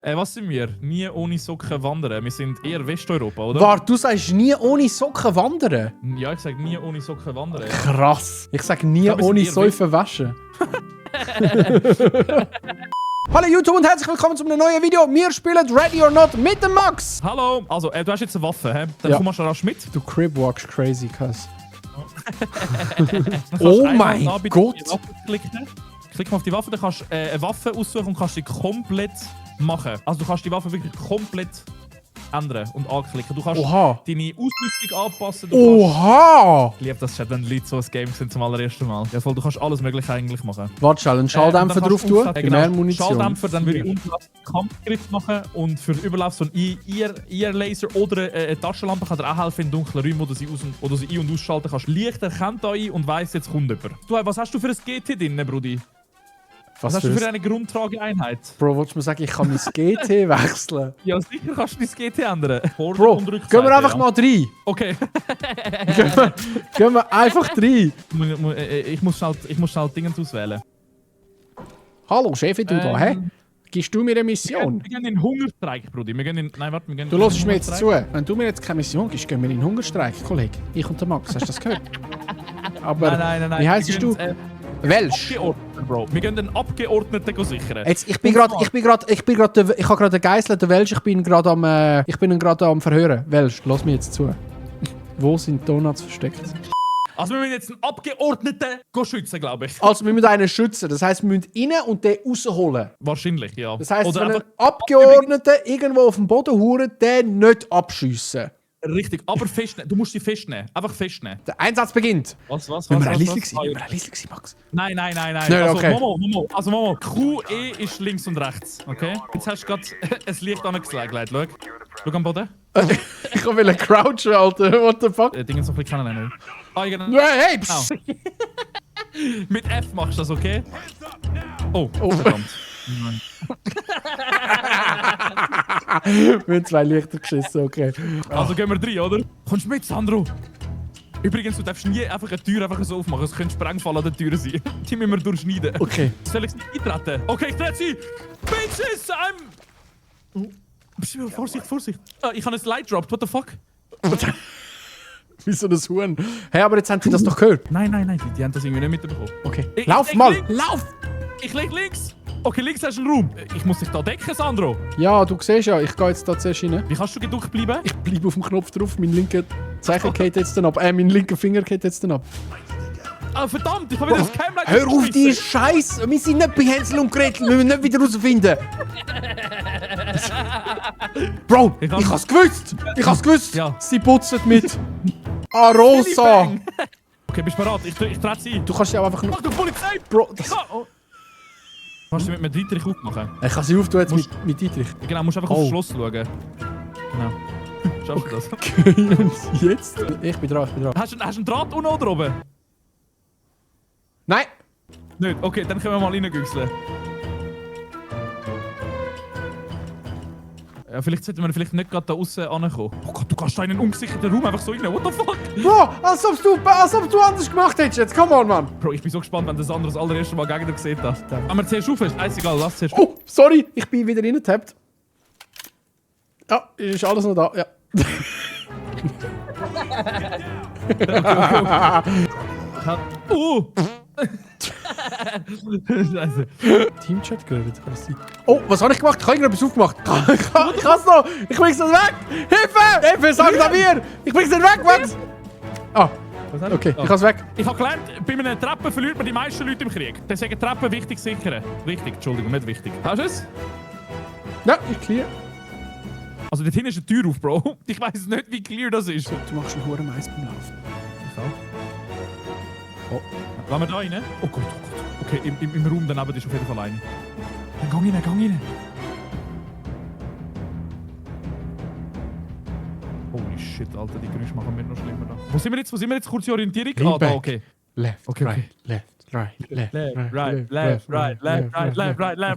Was sind wir? Nie ohne Socken wandern. Wir sind eher Westeuropa, oder? Warte, du sagst nie ohne Socken wandern? Ja, ich sag nie ohne Socken wandern. Krass. Ich sag nie wir sind ohne eher Säufen waschen. Hallo YouTube und herzlich willkommen zu einem neuen Video. Wir spielen Ready or Not mit dem Max. Hallo, also du hast jetzt eine Waffe, hä? Dann Ja. komm mal schon rasch mit. Du Cribwalkst crazy, Cuz. Dann kannst Oh du einmal mein da bei Gott. die Waffe klicken. Klick mal auf die Waffe, dann kannst du eine Waffe aussuchen und kannst sie komplett machen. Also du kannst die Waffe wirklich komplett ändern und anklicken. Du kannst Oha. deine Ausrüstung anpassen. Du kannst, Oha! ich liebe das, wenn Leute so ein Game sind zum allerersten Mal. Ja, voll, du kannst alles Mögliche eigentlich machen. Warte schnell, einen Schalldämpfer dann drauf kannst du tun. aufladen, Für mehr Munition. Schalldämpfer, dann würde ich Unterlass Kampfgriff machen und für den Überlauf so ein Ear-Laser oder eine Taschenlampe kann dir auch helfen in dunklen Räumen, wo du sie ein- und ausschalten kannst. Licht erkennt da ein und weiss, jetzt kommt jemand. Du, was hast du für ein GT drin, Brudi? Was hast du für eine Grundtrageeinheit? Bro, willst du mir sagen, ich kann mein GT wechseln? Ja, sicher kannst du dein GT ändern. Vorder- Bro, und Rückseite, gehen wir einfach ja. mal rein. Okay. Gehen wir einfach rein. Ich muss schnell Dinge auswählen. Hallo, Chef, du da, hä? Gibst du mir eine Mission? Wir gehen in den Hungerstreik, Brudi. Wir gehen in... Nein, warte, wir gehen Du in den hörst mir jetzt Hungerstreik. zu. Wenn du mir jetzt keine Mission gibst, gehen wir in den Hungerstreik, Kollege. Ich und der Max, hast du das gehört? Aber Nein. wie heisst Wir du? gehen, Welsch. Abgeordneter, Bro. Wir gehen den Abgeordneten sichern. Jetzt, ich habe gerade den Geisel, der Welsch, ich bin ihn gerade am Verhören. Welsch, lass mich jetzt zu. Wo sind Donuts versteckt? Also wir müssen jetzt einen Abgeordneten schützen, glaube ich. Also, wir müssen einen schützen. Das heisst, wir müssen rein und den rausholen. Wahrscheinlich, ja. Das heisst, Oder wenn ein einfach Abgeordneter irgendwo auf dem Boden huren, den nicht abschiessen. richtig, aber festnehmen. Du musst sie festnehmen. Einfach festnehmen. Der Einsatz beginnt. Was? Müssen wir realistisch sein? Max? Nein. Nein, Also, okay. Momo. QE ist links und rechts, okay? Jetzt hast du gerade ein Licht angelegt. Schau am Boden. Ich will crouchen, Alter. What the fuck? Dinge so ein bisschen kennenlernen. Ah, genau. Hey, psst. Mit F machst du das, okay? Oh, Oh. verdammt. Nein. Wir haben 2 Lichter geschissen, okay. Also gehen wir rein, oder? Kommst du mit, Sandro? Übrigens, du darfst nie einfach eine Tür einfach so aufmachen. Es könnte Sprengfall an der Tür sein. Die müssen wir durchschneiden. Okay. Soll ich nicht eintreten? Okay, ich trete sie! Bitches, Vorsicht. Ah, ich habe ein Light dropped, what the fuck? Wie so ein Huhn. Hey, aber jetzt haben sie das doch gehört. Nein, die haben das irgendwie nicht mitbekommen. Okay. Ich Lauf leg mal! links. Lauf! Ich leg links! Okay, links hast du einen Raum. Ich muss dich da decken, Sandro. Ja, du siehst ja, ich gehe jetzt da zuerst rein. Wie kannst du geduckt bleiben? Ich bleibe auf dem Knopf drauf, mein linker Zeichen geht jetzt dann ab. Mein linker Finger geht jetzt dann ab. Ah, verdammt, ich habe wieder das Camlight Hör auf die Scheiße! Wir sind nicht bei Hänsel und Gretel, wir müssen nicht wieder rausfinden. Bro, ich hab's gewusst! Ja. Sie putzen mit Arosa! Okay, bist du bereit? Ich trete sie ein. Du kannst sie auch einfach nur... Ach, du Polizei! Bro, das... Oh. Kannst du mit Dietrich aufmachen? Ich kann sie auftun jetzt mit Dietrich. Genau, musst einfach Oh. aufs Schloss schauen. Genau. Schaffst du das? Okay, und jetzt? Ich bin dran. Hast du einen Draht unten oder oben? Nein! Nicht? Okay, dann können wir mal reingüchseln. Ja, vielleicht sollten wir nicht gerade da außen ankommen. Oh Gott, du kannst da in einen ungesicherten Raum einfach so rein. What the fuck? Bro, als ob du anders gemacht hättest jetzt. Come on, Mann! Bro, ich bin so gespannt, wenn das andere das allererste Mal gegen dich gesehen hat. Aber wir zuerst auf, scheißegal, lass zuerst. Oh, sorry, ich bin wieder reingetappt. Ja, ist alles noch da, ja. Oh! Scheiße. Teamchat geredet, kann das sein? Oh, was habe ich gemacht? Ich habe irgendetwas aufgemacht. Ich kann es noch! Ich bring's nicht weg! Hilfe! Hilfe, sag da mir! Ich bring's nicht weg, Max! Ah, Was hast du? okay, Oh. ich kann's weg. Ich habe gelernt, bei einer Treppe verliert man die meisten Leute im Krieg. Deswegen Treppen wichtig sichern. Wichtig, Entschuldigung, nicht wichtig. Hast du es? Ja, ich clear. Also dort hinten ist eine Tür auf, Bro. Ich weiß nicht, wie clear das ist. Du machst einen hohen Mais beim Laufen. Oh. Lassen wir da rein? Oh Gott. Okay, im Raum daneben ist auf jeden Fall eine. Dann gang rein. Holy shit, Alter, die Geräusche machen mir noch schlimmer da. Wo sind wir jetzt? Kurze Orientierung? Lean Ah, da, back. okay. Left, Okay, right, okay. left, right. Left,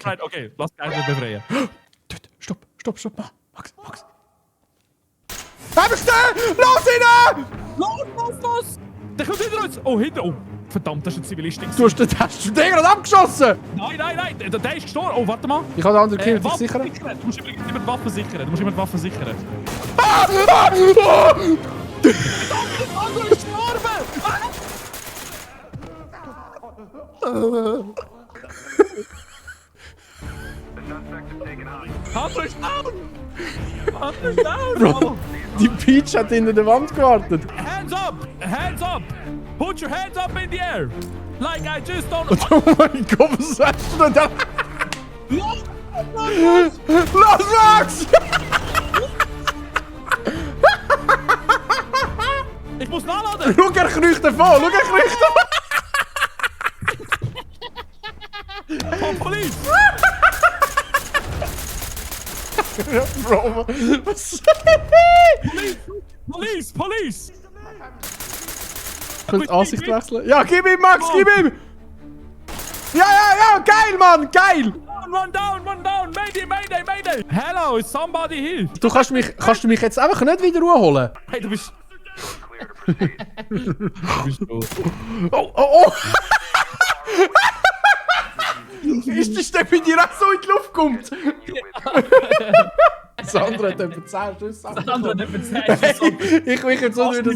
right. Okay, lass die Geist befreien. Stopp. Max. Bleib stehen! Los, rein! Los! Der kommt hinter uns! Oh, hinter! Oh, Verdammt, das ist ein Zivilist. Hast du den gerade abgeschossen? Nein, der ist gestorben. Oh, warte mal. Ich habe den anderen gekillt, Waffen sicher. sichern. Du musst übrigens immer die Waffen sichern. Ah! Andro ist gestorben! Andro ist down! Andro ist down! Bro, die Peach hat hinter der Wand gewartet. Hands up! Hands up! Put your hands up in the air! Like I just don't... Oh mein Gott, was sagst du denn da? Los, Max! Ich muss nachladen! Schau, er kriecht davon! Oh, Police! Bro, was? Police! Ich will die Ansicht wechseln. Ja, gib ihm, Max, gib ihm! Ja, geil, Mann, geil! Run down! Mayday! Hello, is somebody here? Du kannst du mich jetzt einfach nicht wieder holen? Hey, du bist... tot. Oh! Ist das der bei dir auch so in die Luft kommt? Das andere hat etwa 10 Schüsse. Das andere hat etwa 10 Schüsse. Ich will jetzt so, wie das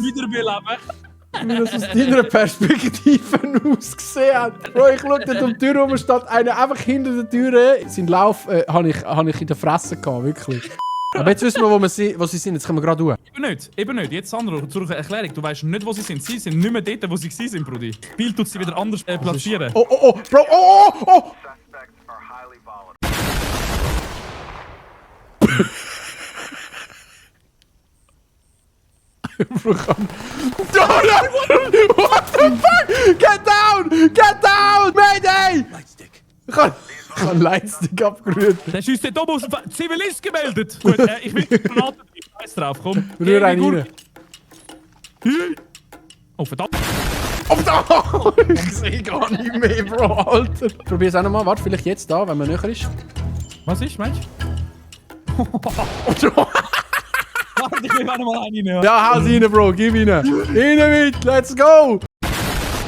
aus deiner Perspektive ausgesehen hat. Bro, ich schaue dort um die Tür rum, steht einer einfach hinter der Tür. Sein Lauf habe ich in der Fresse gehabt, wirklich. Aber jetzt wissen wir, wo sie sind. Jetzt können wir gerade durch. Eben nicht. Jetzt, Sandro, zur Erklärung. Du weißt nicht, wo sie sind. Sie sind nicht mehr dort, wo sie waren, Brudi. Das Spiel tut sie wieder anders platzieren. Oh, Bro, oh! What the fuck? Get down! Mayday! Ich habe Lightstick abgerührt. Der ist uns dort oben aus dem Zivilist gemeldet. Gut, ich will die Granate Scheiß drauf, komm. Rühr einen rein. Oh, verdammt. Oh, ich sehe gar nicht mehr, Bro, Alter. Probier's auch nochmal. Warte, vielleicht jetzt da, wenn man näher ist. Was ist, Mensch? Warte, ich will auch nochmal rein. Ja, hau sie rein, Bro, gib ihn. Rein mit, let's go!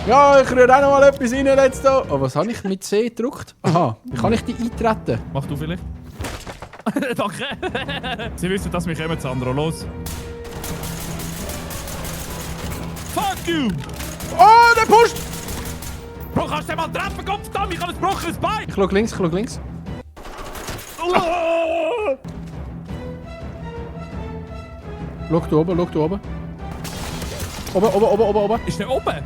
Ja, ich rühre auch noch mal etwas rein, let's go! Oh, was habe ich mit C gedrückt? Aha, wie kann ich die eintreten? Mach du vielleicht. Danke. Sie wissen, dass wir kommen, Sandro. Los. Fuck you! Oh, der pusht! Bro, kannst du den mal treffen? Gott verdammt, ich habe ein gebrochenes Bein! Ich schau links. Schau du oben. Oben. Ist der oben?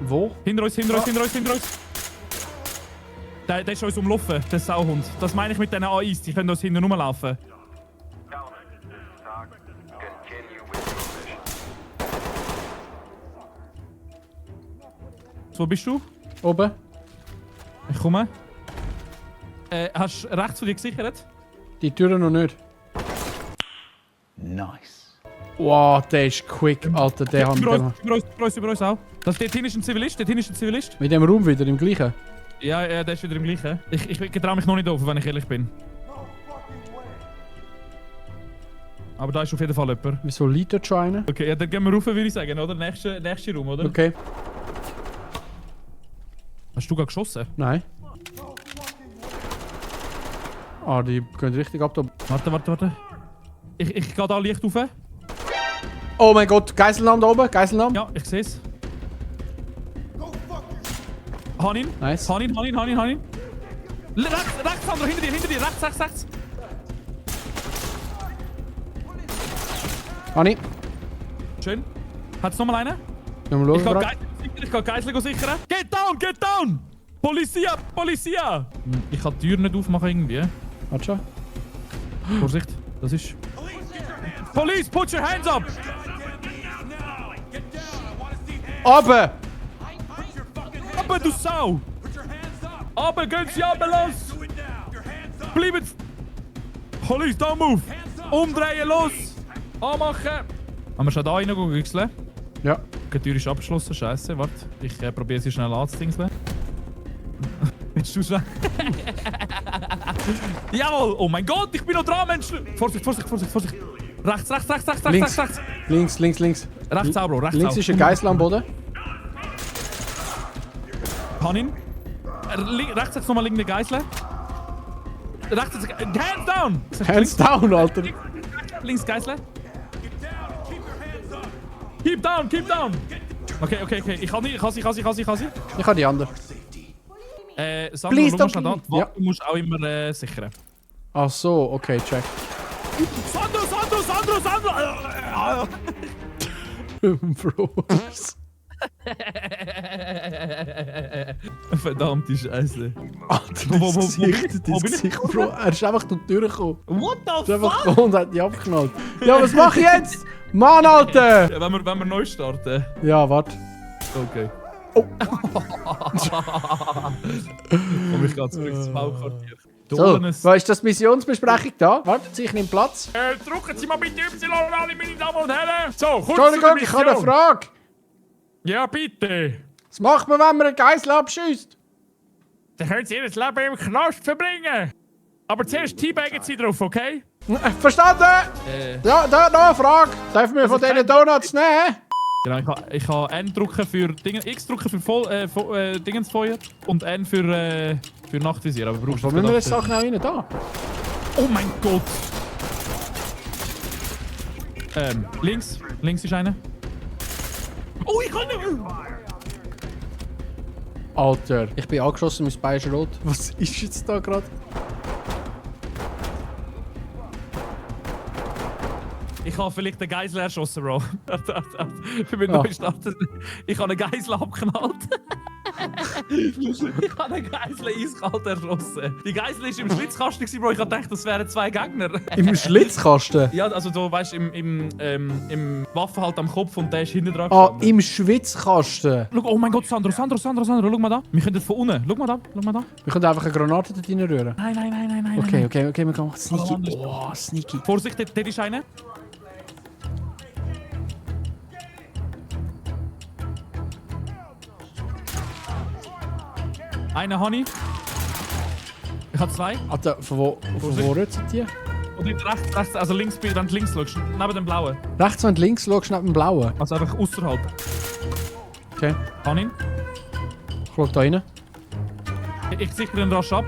Wo? Hinter uns. Der ist uns umlaufen, der Sauhund. Das meine ich mit diesen AIs, die können uns hinten rumlaufen. Wo bist du? Oben. Ich komme. Hast du rechts von dir gesichert? Die Türen noch nicht. Nice. Wow, der ist quick, Alter. Der haben wir. Über uns auch. Dort hinten ist ein Zivilist, Mit dem Raum wieder, im gleichen. Ja, der ist wieder im gleichen. Ich traue mich noch nicht auf, wenn ich ehrlich bin. Aber da ist auf jeden Fall jemand. Wieso liegt dort schon einer? Okay, ja, dann gehen wir rauf, würde ich sagen, oder? Nächste Raum, oder? Okay. Hast du gerade geschossen? Nein. Ah, die gehen richtig ab da. Warte. Ich gehe da Licht rauf. Oh mein Gott, Geiselnahme da oben, Geiselnahme. Ja, ich sehe es. Hanin. Nice. Hanin. Rechts, Sandro, hinter dir. Rechts. Hani. Schön. Hat es nochmal einen? Ich kann Geisel sichern. Get down! Polizia! Ich kann die Tür nicht aufmachen irgendwie. Warte schon. Vorsicht, das ist... Police, put your hands up! Aber! Aber du Sau! Aber gehen Sie runter, los! Bleiben! Police, don't move! Umdrehen, los! Anmachen! Haben wir schon da reingewechselt? Ja. Die Tür ist abgeschlossen, scheiße. Warte, ich probiere sie schnell anzudingseln. Willst du schnell? Jawohl! Oh mein Gott, ich bin noch dran, Mensch! Vorsicht! Rechts. Links. Links. Rechts auch, Bro. Links ist ein Geisel am Boden. Kann ihn. Rechts jetzt nochmal liegende Geisel. Rechts jetzt... Hands down! Hands down, Alter. Links Geisel. Keep down! Okay. Ich kann sie. Ich habe die andere. Sandro, Please du musst don't da. leave. Ja. Ja. Du musst auch immer sichern. Ach so, okay, check. Sandro! Bro. Verdammte Scheiße. Alter, Wo das bin ich? Gesicht, Bro. Er ist einfach durch die Tür gekommen. What Er ist the einfach fuck? gekommen und hat die abgeknallt. Ja, was mach ich jetzt? Mann, Alter! Ja, wenn wir neu starten. Ja, warte. Okay. Oh. Komm ich gerade zurück zum Bauquartier. So, was ist das Missionsbesprechung da? Warten Sie, ich nehme Platz. Drücken Sie mal bitte Y an, meine Damen und Herren. So, kurz Entschuldigung, ich habe eine Frage. Ja, bitte. Was macht man, wenn man einen Geisel abschießt? Dann können Sie Ihr Leben im Knast verbringen. Aber zuerst teabaggen Sie drauf, okay? Verstanden? Ja, da noch eine Frage. Darf man von diesen Donuts nehmen? Genau, ich kann N drücken für X drücken für Dingensfeuer und N für Nachtvisier. Aber brauchst Wo müssen wir jetzt auch genau rein? Da? Oh mein Gott! Links ist einer. Oh, ich kann nicht! Alter, ich bin angeschossen, mein Bein ist rot. Was ist jetzt da gerade? Ich habe vielleicht einen Geisel erschossen, Bro. Für mich Ah. neu starten. Ich habe einen Geisel abgeknallt. Ich habe einen Geisel eiskalt erschossen. Die Geisel war im Schlitzkasten, Bro. Ich dachte, das wären 2 Gegner. Im Schlitzkasten? Ja, also du weißt, im Waffen halt am Kopf und der ist hinten dran Ah, gestanden. im Schwitzkasten. Schau, oh mein Gott, Sandro, schau mal da. Wir können das von unten. Schau mal da. Wir können einfach eine Granate da reinrühren. Nein. Okay, wir machen sneaky. Oh, sneaky. Vorsicht, dort ist einer. Einen habe ich. Ich habe 2. Alter, von wo rützen die? Und jetzt rechts, also links, wenn du links schaust, neben dem blauen. Rechts, wenn du links schaust, neben dem blauen. Also einfach außerhalb. Okay, Kann ihn. ich schau da rein. Ich sichere ihn rasch ab.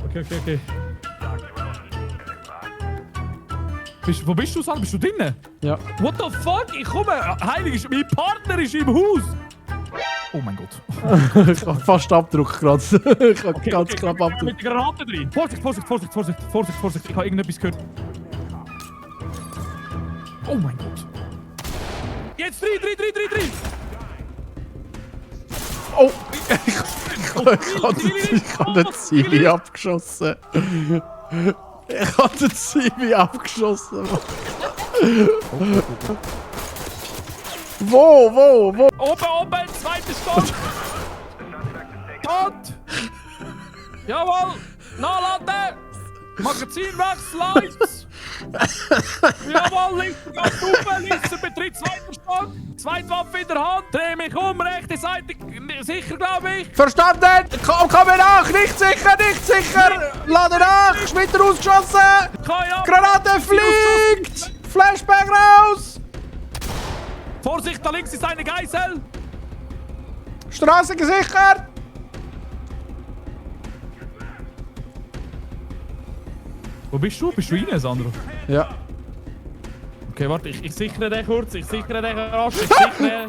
Okay. Wo bist du, Sandro? Bist du drinnen? Ja. What the fuck? Ich komme! Heilig, mein Partner ist im Haus! Oh mein Gott. Ich habe fast Abdruck gerade. Ich habe ganz knapp Abdruck. Mit der Granate drin. Vorsicht. Ich habe irgendetwas gehört. Oh mein Gott. Jetzt 3. Oh! Ich habe den Zivi abgeschossen. Ich habe den Zivi abgeschossen. Wo? Oben, zweiter Stock. Tot. Jawohl. Nachladen. Magazinwechsel, Lights. Jawohl, links ganz oben, links Betritt, zweiter Stock. Zweitwaffe in der Hand. Dreh mich um, rechte Seite, sicher glaube ich. Verstanden! Komm mir nach! Nicht sicher! Lade nach! Schmitter ausgeschossen! Kann Granate fliegt! Flashbang raus! Vorsicht, da links ist eine Geisel. Straße gesichert! Wo bist du? Bist du rein, Sandro? Ja. Okay, warte, ich sichere den kurz, ich sichere den rasch, ich sichere...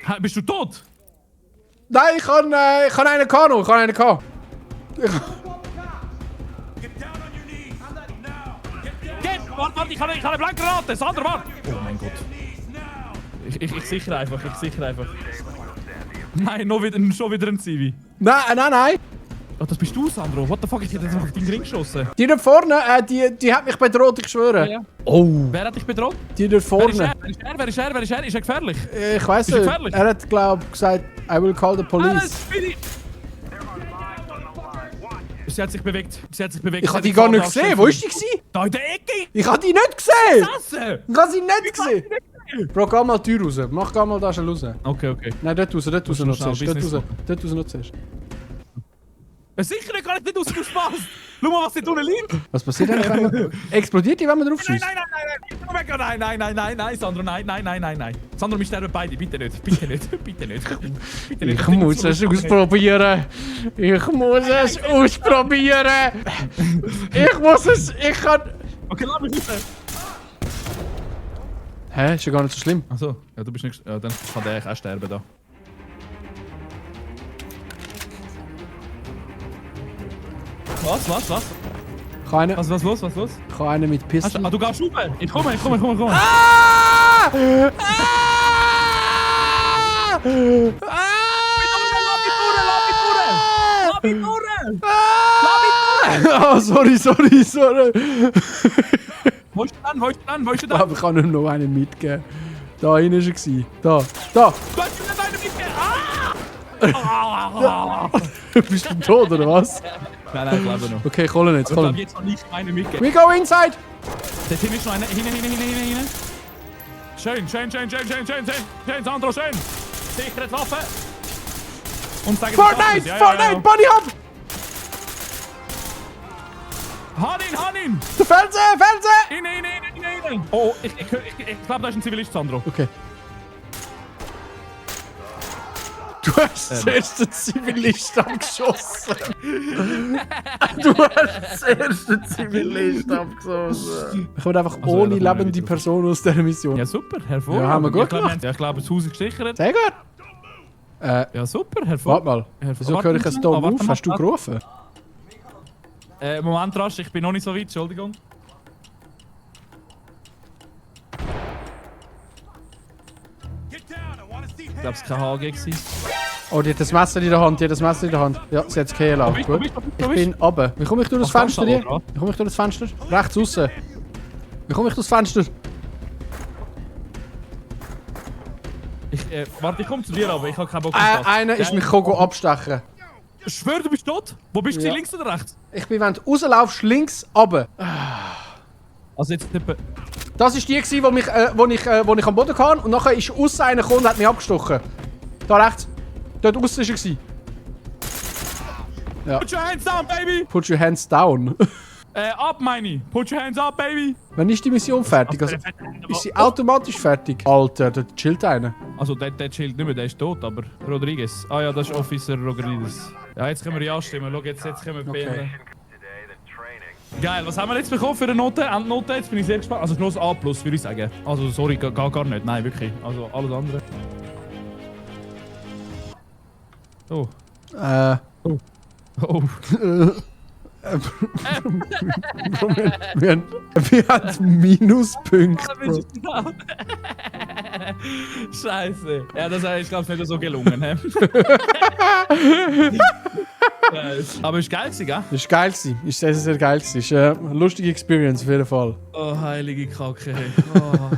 Hä, bist du tot? Nein, ich kann einen noch. Ich kann einen gehabt. Geht! Warte, ich habe eine Blankgranate! Sandro, warte! Oh mein Gott. Ich sichere einfach, Nein, schon wieder ein Zivi. Nein. Oh, das bist du, Sandro. What the fuck, ich hätte jetzt auf deinen Ring geschossen. Die da vorne, die hat mich bedroht, ich schwöre. Ja. Oh. Wer hat dich bedroht? Die da vorne. Wer ist er? Ist er gefährlich? Ich weiß Ist er nicht. gefährlich? Er hat, glaube ich, gesagt, I will call the police. Sie hat sich bewegt. Ich habe die gar nicht gesehen. Wo ist die gewesen? Da in der Ecke! Ich habe die nicht gesehen! Sasse! Ich habe sie nicht gesehen! Bro, geh mal die Tür raus. Mach mal da schon raus. Okay. Nein, dort raus noch schnell zuerst. Business Dort raus noch zuerst. Sicher gar nicht aus dem Spaß! Schau mal, was dort unten liegt! Was passiert eigentlich, wenn man... Explodiert die, wenn man drauf schießt? Nein, Sandro, nein. Sandro, wir sterben beide, bitte nicht. Bitte nicht. Ich muss es ausprobieren. Ich muss es, ich kann... Okay, lass mich raus. Hä, ist ja gar nicht so schlimm. Achso, ja, du bist nicht... Ja, dann kann der eigentlich auch sterben da. Was? Kann einer, Was los? kann einer mit Pistol... Du gehst rüber! Ich komme. Ah! Oh, sorry. Wo ist du dann? Ich glaube, ich kann ihm noch einen mitgeben. Da hinten war er. Da. Du hast mir eine mitgegeben! Bist du tot, oder was? Nein, ich glaube noch. Okay, Colin jetzt, Ich glaube, Colin. jetzt noch nicht eine mitgegeben. We go inside! Der Team ist noch eine. Hinein. Schön. Sandro, schön. Sichere Waffe. Und sagen Fortnite, Bunny Hop! Han ihn! Der Fernseher! Hinein! Oh, ich glaube, da ist ein Zivilist, Sandro. Okay. Du hast zuerst den Zivilist abgeschossen. Ich will einfach Also, ohne ja, da lebende kommen wir Person aus dieser Mission. Ja, super, hervorragend. Ja, haben wir gut gemacht. Ich glaube, das Haus ist gesichert. Sehr gut. Ja, super, Warte hervorragend. mal. Wieso höre ich einen Ton auf? Hast du gerufen? Moment, rasch, ich bin noch nicht so weit, Entschuldigung. Ich glaube, es war kein HG. Oh, die hat das Messer in der Hand, Ja, sie hat es gehen lassen. Wo Gut. bist Ich bin runter. Wie komme ich durch das Kannst Fenster du hier? oder? Wie komme ich durch das Fenster? Rechts außen. Wie komme ich durch das Fenster? Warte, ich komme zu dir, aber ich habe keinen Bock auf das. Einer ist mich abstechen. Ich schwöre, du bist tot. Wo bist du? Ja. Links oder rechts? Ich bin, wenn du rauslaufst, links runter. Also jetzt etwa... Das war die, wo ich am Boden kam und nachher ist aussen einer gekommen und hat mich abgestochen. Da rechts. Dort aussen war er. Ja. Put your hands down, baby! Put your hands down. Up, meine ich. Put your hands up, baby! Wann ist die Mission fertig? Also, ist sie automatisch fertig? Alter, da chillt einer. Also der chillt nicht mehr, der ist tot, aber Rodriguez. Ah ja, das ist Officer Rodriguez. Ja, jetzt können wir ja stimmen. Schau, jetzt können wir Okay. wählen. Geil, was haben wir jetzt bekommen für eine Note? Endnote? Jetzt bin ich sehr gespannt. Also nur das A+, würde ich sagen. Also sorry, gar nicht. Nein, wirklich. Also alles andere. Oh. Oh. Wir haben Minuspunkte. Bro. Scheiße. Ja, das ist, glaube ich, nicht so gelungen. He? Aber ist geil gewesen, gell? Das war geil. Ist sehr, sehr geil. Ist eine lustige Experience auf jeden Fall. Oh, heilige Kacke. Hey. Oh.